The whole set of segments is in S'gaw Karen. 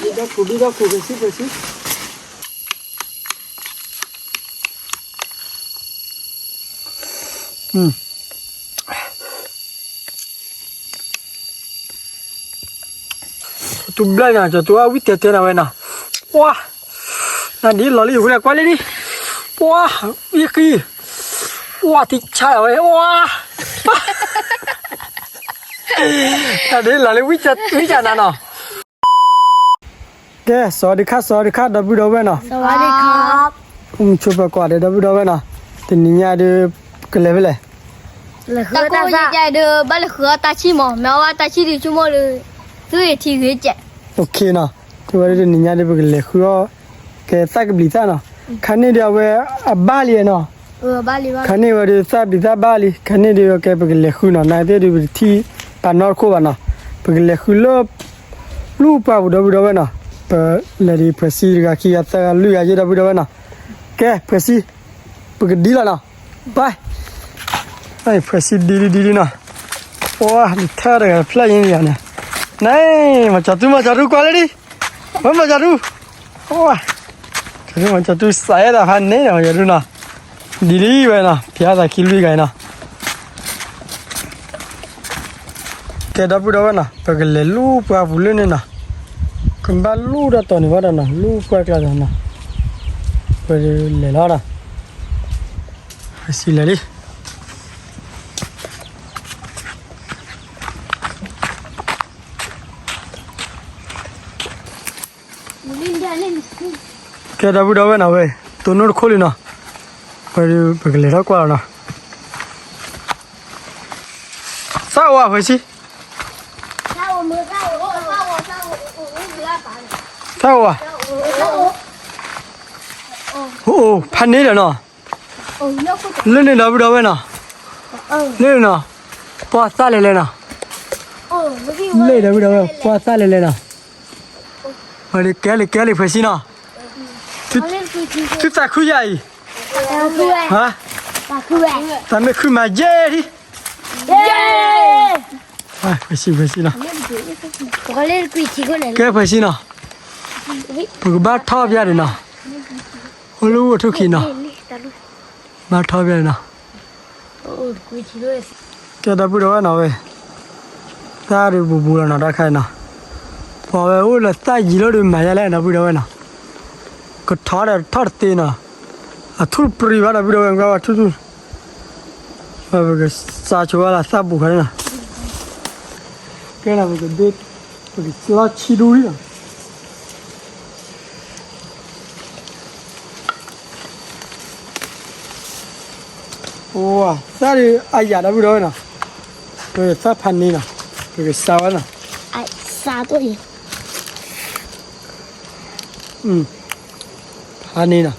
ဒီးခိၣ် ဒီးခိၣ် ဖဲဆံ ဖဲဆံ တူၢ်ဘျၢၣ်နီၤ ကၠီတူၢ်အဝံၣ်တဲတဲနၤဝဲနီၤ, ပှၤ, နဒ်လီၤလံယဃုန့ၣ်ကွၢ်လံဒံ, ပှၤ, အံၤဃံ, ပှၤထံဆါဝဲ, ပှၤ, နဒ်လီၤလံဝံၣ်ကနၤနီၤ. ကဲ စဝးဒံခါ စဝးဒံခါ ဒီပုၢ်ဒီဝဲၢ်နီၤ, မုၢ်ဆိပၢၤကွၢ်ဒီး ဒီပုၢ်ဒီဝဲၢ်နီၤ, တနံၤညါဒီး ကလဲၤဖဲလဲၣ်, တၢ်ကိးယဲၢ်ကဲဒီး ဘၣ်လဲၤဃုအီၣ်တၢ်ဆံၣ်မး မ့ၢ်အီၣ်ဘၣ်တၢ်ဆံၣ်ဒီးဆိကမိၣ်ဒီး သုဂ့ၤထံဂ့ၤကဲး, အိၣ်ခ့နီၤ, တဲဝဲဒၣ်တနံၤညါဒီး ပကလဲၤဃုအီၣ် ကဲသၣ်ကဘျံးသၣ်နီၤ, ခါန့ၣ်ဒီးအဝဲအဘၣ်လံနီၤ, ခါန့ၣ်ဝဲဒီးသၣ်ဘျံးသၣ်ဘၣ်လံ, ခါန့ၣ်ဒီးကဲပကလဲၤဃုနီၤ, နသ့ၣ်ဒုးပတထံၣ်ပာ်နီတခိၣ်ဘၣ်နီၤ, ပကလဲၤဃုလၢ လူၢ်ပှၢ်ပူၤ ဒီပုၢ်ဒီဝဲၢ်နီၤ, ပလဲၤဒံးဖှဲးဆံတဂၤခံဂၤသၢဂၤလွံၢ်ဂၤယဲၢ် ဒီပုၢ်ဒီဝဲၢ်နီၤ, ကဲဖှဲးဆံ, ပကဒံလီၤနီၤ, ဘၣ်, ဖှဲးဆံဒံဒံဒံဒံနီၤ, ပှၤဒံးထၢတဂၤဖျၢၣ်ယဲၢ်န့ၣ်, န့ၣ် မၤကၠီတူၢ် မၤကၠီတူၢ်ကွၢ်လၢဒံး, ဝဲမၤကၠီတူၢ် ကၠီတူၢ် မၤကၠီတူၢ်စးယဲၢ်တၢ်ဖးန့ၣ်ဒီး မၤကၠီတူၢ်နီၤ, ဒ်လံဝဲနီၤ ဖျါသးခံလွံၢ်ဂၤအံၤနီၤ, ကဲဒီပုၢ်ဒီဝဲၢ်နီၤ ပကလဲၤလူၢ်ပှၢ်ပူၤလၢန့ၣ်နီၤ, ကဘၣ်လူၢ်တၢ်တီၤန့ၣ်ဘၣ်ဒီးနီၤ လူၢ်ပှၢ်ကျါဒီးနီၤ, ပလဲၤလီၤဒီး, ပစံးလဲၤလံ ကဲဒီပုၢ်ဒီဝဲၢ်နီၤဝဲ, တိၢ်နီၣ်တခိၣ်လံနီၤ, ဝဲဒုးပကလဲၤထီၣ်ကွၢ်လီၤနီၤ, သၣ်အိၣ်ဧါဖှဲးဆံ, သၣ်အိၣ်ဧါ, အိၣ် ဖးန့ၢ်ဒီးနီၤ, လၢန့ၣ်ဒီပုၢ်ဒီဝဲၢ်နီၤ, လၢန့ၣ်နီၤ, ပှၤသၣ်လဲၤလဲၤနီၤ, လၢဒီပုၢ်ဒီဝဲၢ် ပှၤသၣ်လဲၤလဲၤနီၤ, ဝဲဒုးကဲလံ ကဲလံ ဖှဲးဆံနီၤ, သုသးခုယၤအံၤ, ဟါ, တၢ်မ့ၢ်ခုမၤယဲၢ်ထံ, ဖှဲးဆံ ဖှဲးဆံနီၤ, ကဲဖှဲးဆံနီၤ, ပကဘၣ်ထီၣ်ပျၢ်ဒံးနီၤ, အိၣ်လၢအိၣ်ထိၣ်ခံနီၤ, ဘၣ်ထီၣ်ပျၢ်ဒံးနီၤ ကဲဒီပုၢ်ဒီဝဲၢ်နီၤဝဲ, သၣ်ဒုးပူၤပူၤလီၤနီၤ တၢ်ခါအံၤနီၤ, ပှၤဝဲအိၣ်လၢသၣ်ယံၤလီၤဒုးမၤယါလဲၣ် ဒီပုၢ်ဒီဝဲၢ်နီၤ, ကထီၣ်ဒီးထီၣ်တသ့နီၤ, အထူၣ်တပျံၤဘၣ် ဒီပုၢ်ဒီဝဲၢ် ကွၢ်ဝဲထူၣ်ထူၣ်, ပကစးဆိဝဲလၢသၣ်ပူၤခါန့ၣ်နီၤ, ကဲနီၤ ပကဒ့, ပကလီၤဆံဒူလံနီၤ အိၣ် သၣ်ဒုးအယၤဒီပုၢ်ဒီဝဲၢ်နီၤ, ပကသၣ်ဖးန့ၢ်နီၤ, ပကစးဝဲနီၤ, စးတိၢ်အံၤ, ဖးန့ၢ်နီၤ,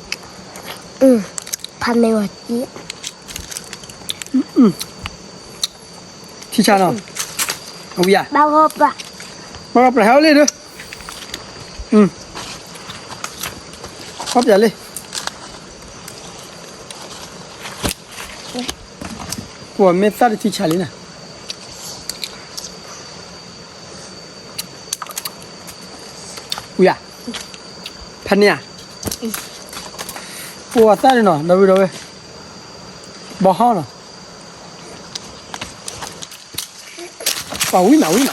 ဖးန့ၢ်ဝဲ, ထံဆါနီၤ, ဝံၤယၤ, ဘၣ်ဂီၢ်ပျၢ်, ဘၣ်ဂီၢ်ပျၢ်ဟဲအိၣ်လံဒီး, အီၣ်ပျၢ်လံ ပှၤမ့ၢ်သၣ်တထံဆါလံနီၤ, ဝံၤယၤ, ဖးန့ၢ်ဧါ, ပှၤသၣ်န့ၣ်နီၤ ဒီပုၢ်ဒီဝဲၢ်, ဘီဟီၣ်နီၤ ပှၤဝံၤမး ဝံၤမး,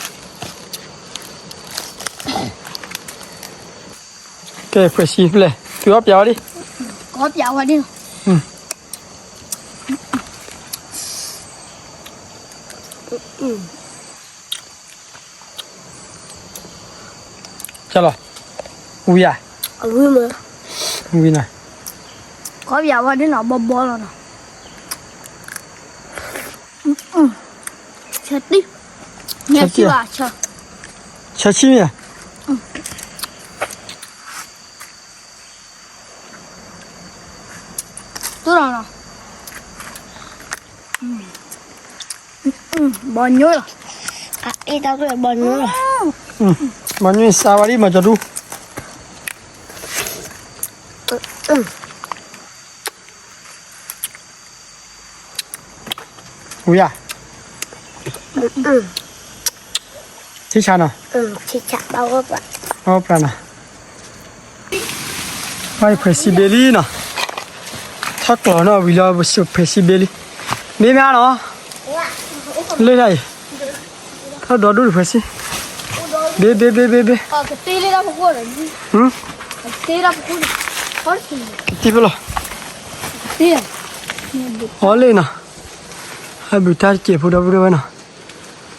ကဲ ဖှဲးဆံဖျဲၣ် သုအီၣ်ပျၢ်ဝဲဒၣ်, အီၣ်ပျၢ်ဝဲဒၣ်နီၤ, ကလီၤ, ဝံၤယၤ, ဝံၤနီၤ, ကီၢ်ပယၤဝဲဒၣ်နီၤ ဘီဘီလီၤနီၤ, ဆၢတံၢ်, ဆၢတံၢ်ဘၣ်, ဆၢဆံမ့ၢ်ဧါ, တိၢ်လီၤနီၤ, ဘီညိလီၤ, အ့ၣ်တၢ်ဘီညိလီၤ, ဘီညိစါဝဲဒၣ်မၤကၠီဒူ ဝံၤယၤ, ဆံၣ်ဆါနီၤ, ဘၣ်အိၣ်ပြးနီၤ, ဘၣ်ယဖှဲးစံဘ့လံနီၤ, ထီၣ်ကျီၤနီၤဝံၤလီၤဖှဲးစံဘ့လံ, မ့ၢ်မ့ၢ်နီၤ, လၢတၢ်အံၤ, ထီၣ်ဒီဒူၣ်တဖှဲးစံ, ဘ့ဘ့ဘ့ဘ့ဘ့, ကတံၢ်ဖဲလီၤ, အီၤလံနီၤ, ဟဲဘုးတၢ်တစဲးဖိဒီပုၢ်ဒီဝဲၢ်နီၤ,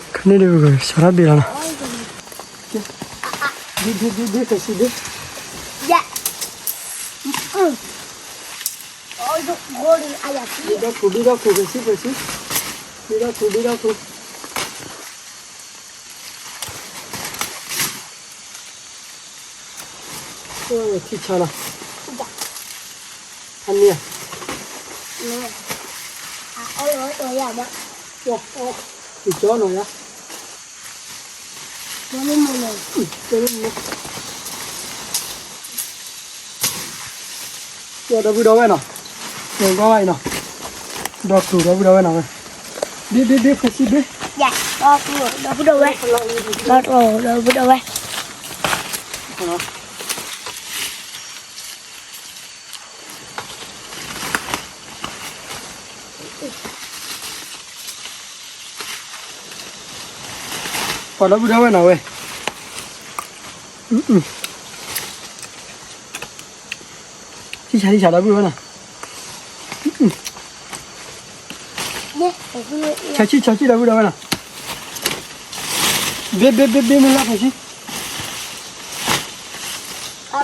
ခန့ၣ်ဒ်ပကစးထီၣ်ဘ့လီၤနီၤ, ဘ့ဘ့ဘ့ဘ့ဖှဲးစံဘ့, ဘ့ဒီခိၣ်ဘ့ဒီခိၣ်ဖှဲးစံဖှဲးစံ, ဘ့ဒီခိၣ်ဘ့ဒီခိၣ် ထံဆါလီၤ, အမံၤ, အီၣ်လီၤ, ကၠီနီၤယါ, ကၠီဒီပုၢ်ဒီဝဲၢ်နီၤ, ကၠီဘၣ်အံၤနီၤ, ဒီကျိၤဒီပုၢ်ဒီဝဲၢ်နီၤဝဲ, ဘ့ဘ့ဘ့ဖှဲးစံဘ့, ဒီကျိၤဒီပုၢ်ဒီဝဲၢ်, ဒီကျိၤဒီပုၢ်ဒီဝဲၢ် ပှၤဒီပုၢ်ဒီဝဲၢ်နီၤဝဲ, ဆံၣ်ဆါဆံၣ်ဆါဒီပုၢ်ဒီဝဲၢ်နီၤ, ဆံၣ်ဆါဆံၣ်ဒီပုၢ်ဒီဝဲၢ်နီၤ, ဘ့ဘ့ဘ့ဘ့မ့ၢ်လၢဖှဲးစံ, ခီၣ်ပံၤ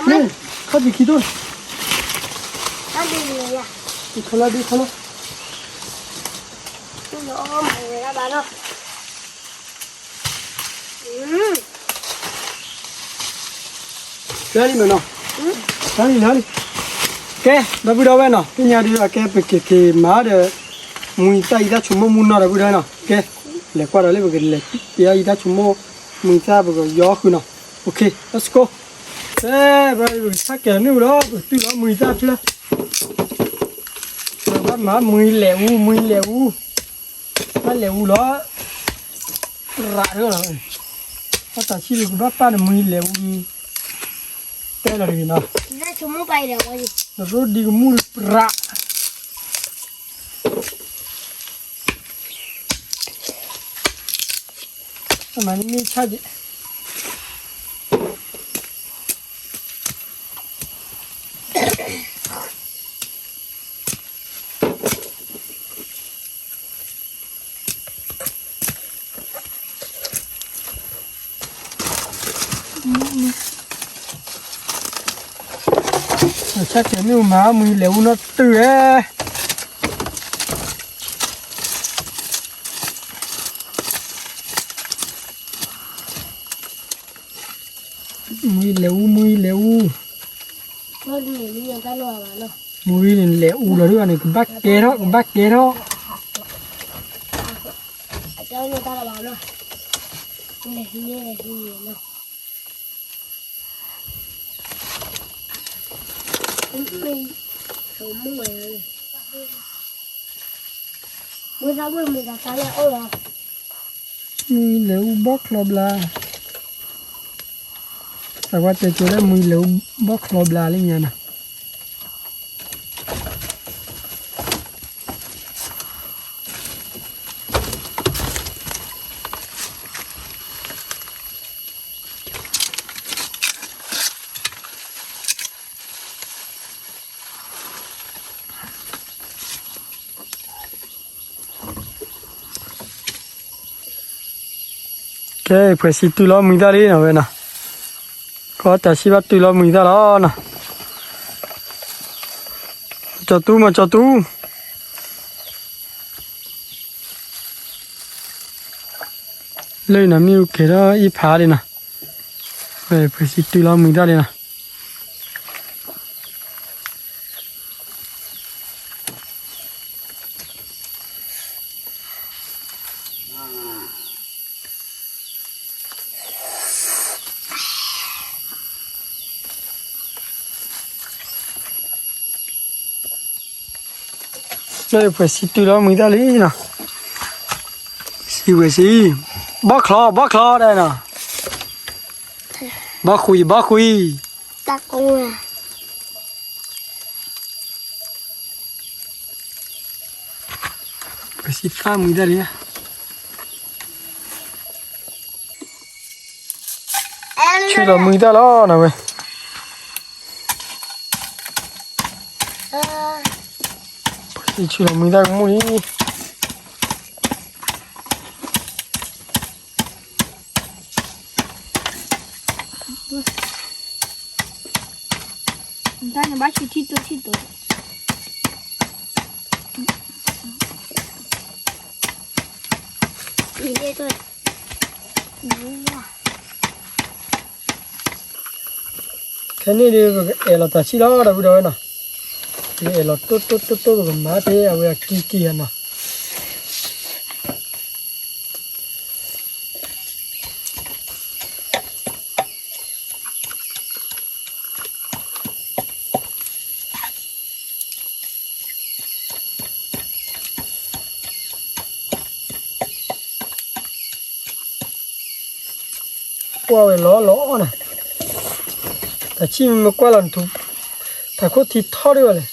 ခံတိၢ်, ခီၣ်လၢဒ်ခီၣ်လၢ လၢလံမ့ၢ်နီၤ, လၢလံလၢလံ, ကဲ ဒီပုၢ်ဒီဝဲၢ်နီၤ သ့ၣ်ညါဒ်အကဲ ပကက့ၤမၤဒီး မှံသၣ်အံၤတၢ်ဆိကမိၣ်မူနီၤ ဒီပုၢ်ဒီဝဲၢ်နီၤ ကဲ လဲၤကွၢ်ဒီးလၢပကလဲၤက့ၤအံၤတၢ်ဆိကမိၣ် မှံသၣ်ပကယီဃုာ်နီၤ OK let's go. ကဲ ပကဆၣ်ကဲၤန့ၣ်လီၤ ပကတုၤလီၤမှံသၣ်ဖျၢၣ် ပဘၣ်မၤမှံလဲၤအူ မှံလဲၤအူ ဘၣ်လဲၤအူလီၤ ရးထီၣ်လီၤ ဘၣ်တၢ်ဆံၣ်ဒုးကဘၣ်ပၢ်နမှံလဲၤအူဒုး တဲလီၤတဂ့ၤနီၤ နရိဒံကမူၣ်ရး မၤန့ၢ်ဆၣ်က့ၤ ဆၣ်ကဲၤမ့ၣ်အူမၤမှံလဲၤအူနီတတုၤဧါ မှံလဲၤအူ မှံလဲၤအူ မှံန့ၣ်လဲၤအူလီၤဒ်ဘၣ်န့ၣ် ကဘၣ်ကဲထီၣ် ကဘၣ်ကဲထီၣ် မှံလဲၤအူဘီၣ်ချီဘျါ အဝဲတဲကၠိလၢ မှံလဲၤအူဘီၣ်ချီဘျါလၢညါနီၤ ကဲ ဖှဲးစံတုၤလီၤမှံသၣ်လံနီၤဝဲနီၤ ကီၢ်တၢ်စံၣ်ဘၣ်တုၤလီၤမှံသၣ်လီၤနီၤ ကၠီတူၢ်မ့ၢ်ကၠီတူၢ် လၢနီၤ မ့ၣ်အူကဲၤထီၣ်အံၤဖးလံနီၤ ဖှဲးစံတုၤလီၤမှံသၣ်လံနီၤ လၢဖှဲးစံတုၤလီၤမှံသၣ်လံနီၤ စံဝဲစံ ဘီၣ်ချီ ဘီၣ်ချီဒၣ်နီၤ ဘီၣ်ဃံ, ဘီၣ်ဃံ, တၢ်ကိၢ်, ပစံးသၣ်မံသၣ်ဒံး, ဆူၣ်လီၤမံသၣ်လီၤနၤဝဲ, ဆူၣ်လီၤမံသၣ်ကမူၣ်လံ. တၢ်န့ၣ်ဘၣ်ဆူထံတိၢ်ထံတိၢ်, ခဲန့ၣ်ဒီး ပကအဲၣ်လီၤတၢ်ဆံၣ်လီၤ ဒီပုၢ်ဒီဝဲၢ်နီၤ, ပကအဲၣ်လီၤတိၢ်တိၢ်တိၢ်တိၢ် ပကမၤဖဲအဝဲအကံကံဧါနီၤ. ကွၢ်ဝဲလီၤလီၤအီၣ်နၤ, တၢ်ဆံၣ်မ့ၢ်ကွၢ်လီၤနထူ, တၢ်ခိၣ်ထံထီၣ်ဒံးဘၣ်လဲၣ်.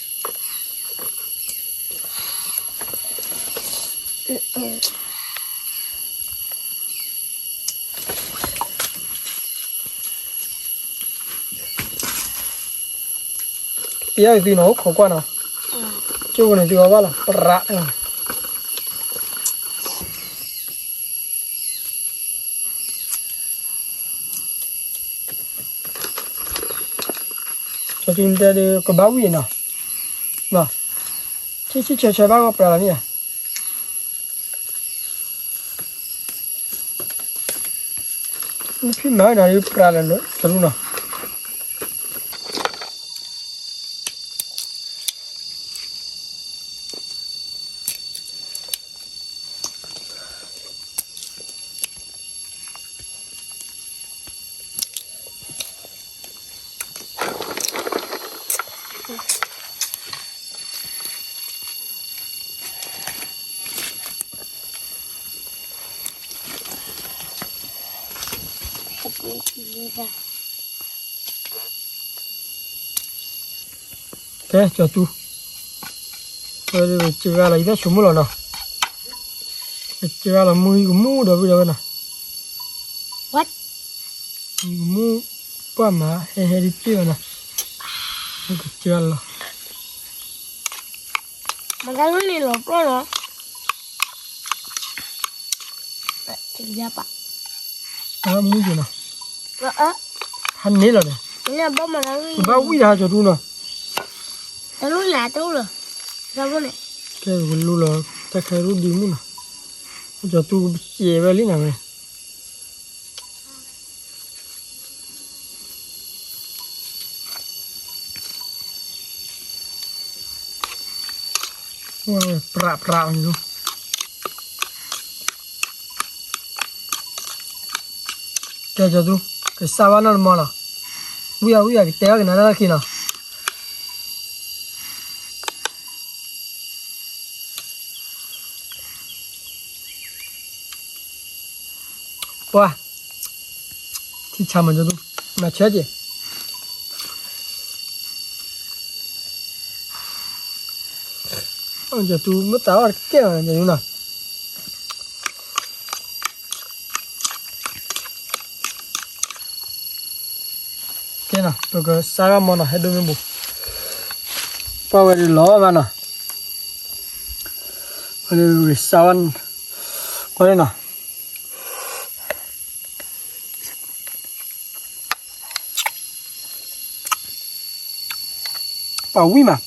ပယီၤသုနီၤ အိၣ်ခိးကွၢ်နီၤ, ကၠိဖိန့ၣ်သုအီၣ်ဘၣ်လီၤ ပြး, ကၠီၤသူတဲဒီး ကဘၣ်ဝံၣ်နီၤ, ဆံၣ်ဆံၣ်ဆၢဆၢဘၣ်ဂီၢ်ပြးလီၤမ့ၢ်ဧါ. နဖံးမၤဝဲဒၣ်လၢပြးလၢလၢကရူၢ်နီၤ. ကဲ ကၠီၤသူ, ဝဲဒၣ်ပစှၤလီၤ ယတၢ်ဆိကမိၣ်လီၤနီၤ, ပစှၤလီၤမုၢ်ကမူၣ်ဒီပုၢ်ဒီဝဲၢ်နီၤ, မုၢ်ကမူၣ်, ပှၢ်မၤဟဲဟဲဒ်တ့ၢ်ဘၣ်နီၤ, ပကစှၤလီၤ. မတၤဂ့ၢ်န့ၣ်လီၤပျီၢ်လီၤ, တကယၤပာ်, မုၢ်ကနီၤ, ဟးန့ၢ်လီၤဒီး, ဘၣ်ဝံၣ်ဒီးဟးကၠီၤတူနီၤ, တလူလၢတအိၣ်လၢၤ, ကဲကလူလီၤ, တၢ်ခဲရူၢ်ဒံးမုၢ်နီၤ, ကၠီၤတူကပစဲးဝဲလံနၤဝဲ ပြးပြးန့ၣ်, ကဲကၠီၤသူ, ကစၢ်ဘၣ်နီၢ်တမီၤလီၤ, ဝံၣ်အီၤဝံၣ်အီၤ ကတဲဘၣ်ကနၣ်တၢ်လၢခံလီၤ. ပှၤ, ထံဆးမၤကၠီၤသူ, မၤဆၢက့ၤ, ကၠီၤသူမ့ၢ်သးအီၣ်တကဲဘၣ်နီၤ. ကဲနီၤ ပကစးထီၣ်မီၤနီၤ ဟဲဒိမ့ၢ်ဘူး, ပှၢ်ဝဲဒၣ်လီၤဘၣ်နီၤ, ဝဲဒၣ်စးဝါ, ကွၢ်လံနီၤ. ပှၤဝံၣ်မး,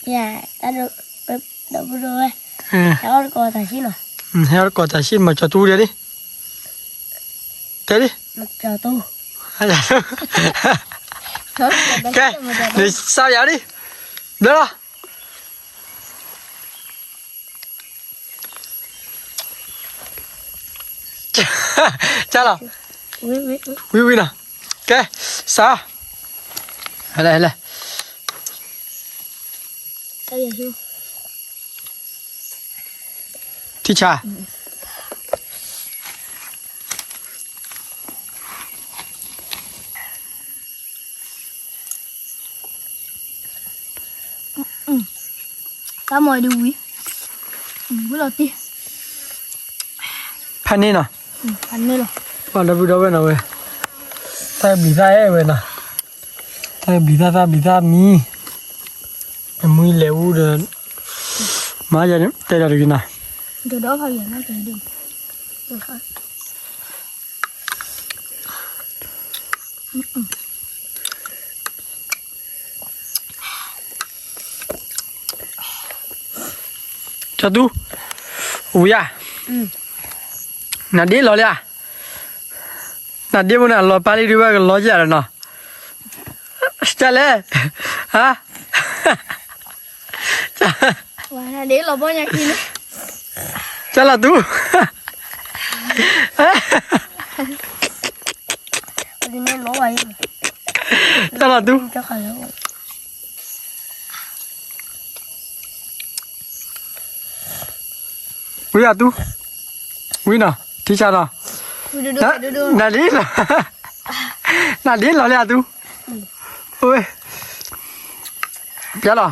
ယၤ, ဒီပုၢ်ဒီဝဲၢ်, ဟဲအီၣ်တကိးတၢ်ဆံၣ်နီၤ, ဟဲအီၣ်တကိးတၢ်ဆံၣ် မၤကၠီၤတူဒဲးလံ, တဲလံ, မၤကၠီၤတူ, ကဲ, နစးယၤလံ, ဘျီလီၤ. ကၢ်လီၤ, ဝံၤဝံၤနီၤ, ကဲ, စး, ဟဲလဲၣ်ဟဲလဲၣ်, ကဲ, ထံဆါ တၢ်မီၤဒုးဝံၤ, ဝံၤလီၤတံၢ်, ဖးန့ၢ်နီၤ, ဖးန့ၢ်လီၤ, ပှၤဒီပုၢ်ဒီဝဲၢ်နီၤဝဲ, တၢ်ဘျုးတၢ်အဲၣ်ဝဲနီၤ, တၢ်ဘျုးတၢ် တၢ်ဘျုးတၢ်မံ, အမွံလဲၤအူဒီး, မၤယၤတဲဒီးတဂ့ၤနီၤ, ဒိးဒီးဖးယၤနီၤ, ကၠီတူ, ဝံၤဧါ, နဒ့လီၤလံဧါ, နဒ့မ့ၢ်နလီၤပာ်လံဒုးဝဲကလီၤယၤလီၤနီၤ, ကလဲၣ်, ဟါ, ကလီၤတူ, ကလီၤတူ. ဝံၤအတူ, ဝံၤနီၤ, ထံဆါနီၤ, နဒ့လီၤ, နဒ့လီၤလံအတူ, ဝဲ, ပျဲလီၤ.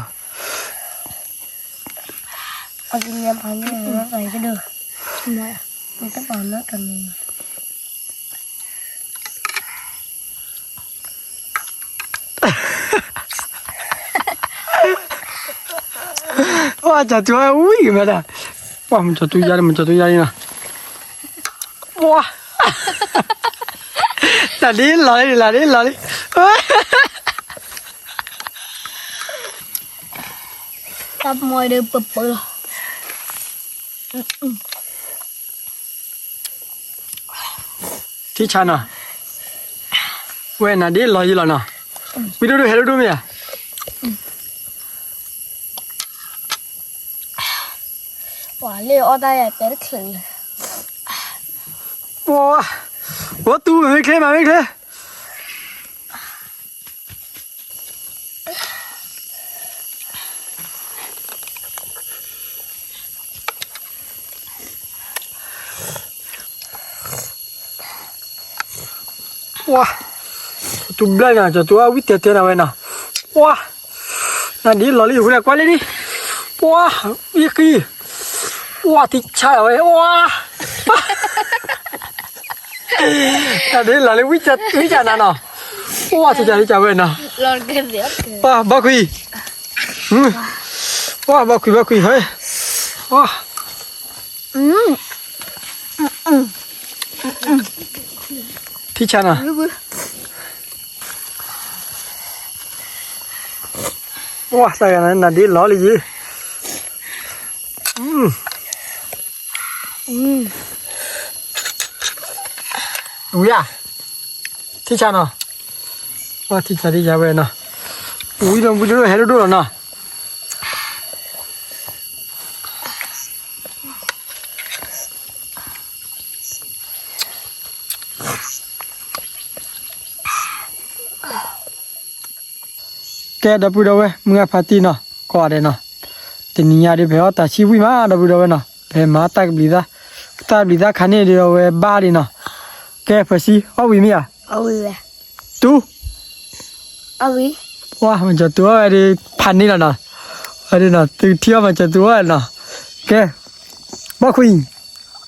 ပှၤကၠီတူဝံၤကမဲဒၣ်, ပှၤမ့ၢ်ကၠီတူယါလံ မ့ၢ်ကၠီတူယါလံနီၤ, ပှၤ, နဒ့လီၤလံ နဒ့လီၤလံ. တၢ်မီၤဒီးပပၢလီၤ. ထံဆါနီၤ, ဝဲနၤဒ်လီၤယံလီၤနီၤ, ဝံၤဒိၣ်ဒိၣ်ဟဲဒိၣ်ဒိၣ်မ့ၢ်ဧါ, ပှၤလၢအီၣ်တၢ်ယၤတဲတချုးလၢ, ပှၤ, ဝဲတူမ့ၢ်ချ့မ့ၢ်ချ့. ပှၤ, ကၠီတူဘျၢနီၤ, ကၠီတူအဝံၣ်တဲတဲနီၤဝဲနီၤ, ပှၤ, နဒ်လီၤလံ ယဃုန့ၣ်ကွၢ်လံဒံ, ပှၤ, ဝံၣ်ဃံ, ပှၤထံဆါလီၤဝဲ, ပှၤ တၢ်ဒ်လီၤလၢဝံၣ်ကၢနၤနီၤ, ပှၤထံဆါထံဆါဝဲနီၤ, ပှၤဘီခွံ, ပှၤဘီခွံဘီခွံ, ဟဲ, ပှၤ, ထံဆါနီၤ, ပှၤသးဂၤနၤဒ်လီၤလံယံၤ. ဝံၤဧါ, ထံဆါနီၤ, ပှၤထံဆါထံဆါဝဲနီၤ, ဝံၤဒီးဝံၤဒိၣ်ဒိၣ်ဟဲဒိၣ်ဒိၣ်လီၤနီၤ. ကဲ ဒီပုၢ်ဒီဝဲၢ် မုၢ်ဂၢ်ဖါတံၢ်နီၤ ကိးဂၤဒဲးနီၤ, တနံၤညါဒီး ပဟဲအီၣ်တၢ်ဆံဝံၣ်မး ဒီပုၢ်ဒီဝဲၢ်နီၤ, ပဟဲမၤတၢ်ကဘျံးသး, တၢ်ဘျံးသးခါန့ၣ်ဒီး အဝဲဘၣ်ဒံးနီၤ. ကဲ ဖၢဆံ အီၣ်ဝံၤမ့ၢ်ဧါ, တူၢ်, ပှၤ မၤစၢၤတူၢ်အီၣ်ဝဲဒီး ဖးန့ၢ်လီၤနီၤ, ဝဲဒၣ်နီၤ သုထံၣ်အီၣ်မၤစၢၤတူၢ်အီၣ်နီၤ. ကဲ ဘီၣ်ခွံ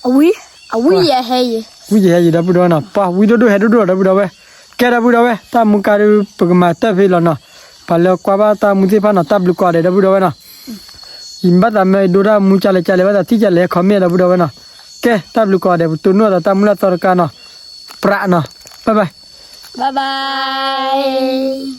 အဝံၣ်ယဟဲယံၤ, ဝံၣ်ယဟဲယံၤ ဒီပုၢ်ဒီဝဲၢ်နီၤ, ပှၤဝံၣ်ဒိၣ်ဒိၣ်ဟဲဒိၣ်ဒိၣ် ဒီပုၢ်ဒီဝဲၢ်. ကဲ ဒီပုၢ်ဒီဝဲၢ် တၢ်မူကါဒုး ပကမၤတၢ်ဖဲလီၤနီၤ. ပှၤလၢကွၢ်ဘၣ်တၢ်မူသ့ၣ်တဖၣ်နီၤ တၢ်ဘျုးကိးဂၤဒဲး ဒီပုၢ်ဒီဝဲၢ်နီၤ. ယမ့ၢ်ဘၣ်သးမ့ၢ်ဒိတၢ်မူကလဲၣ်ကလဲၣ် ဘၣ်သးထံၣ်ကလဲၣ် comment ဒီပုၢ်ဒီဝဲၢ်နီၤ. ကဲ တၢ်ဘျုးကိးဂၤဒဲး ပတိၢ်နီၣ်သးတၢ်မူလၢသီတကါနီၤ, ပြးနီၤ, bye bye. Bye bye.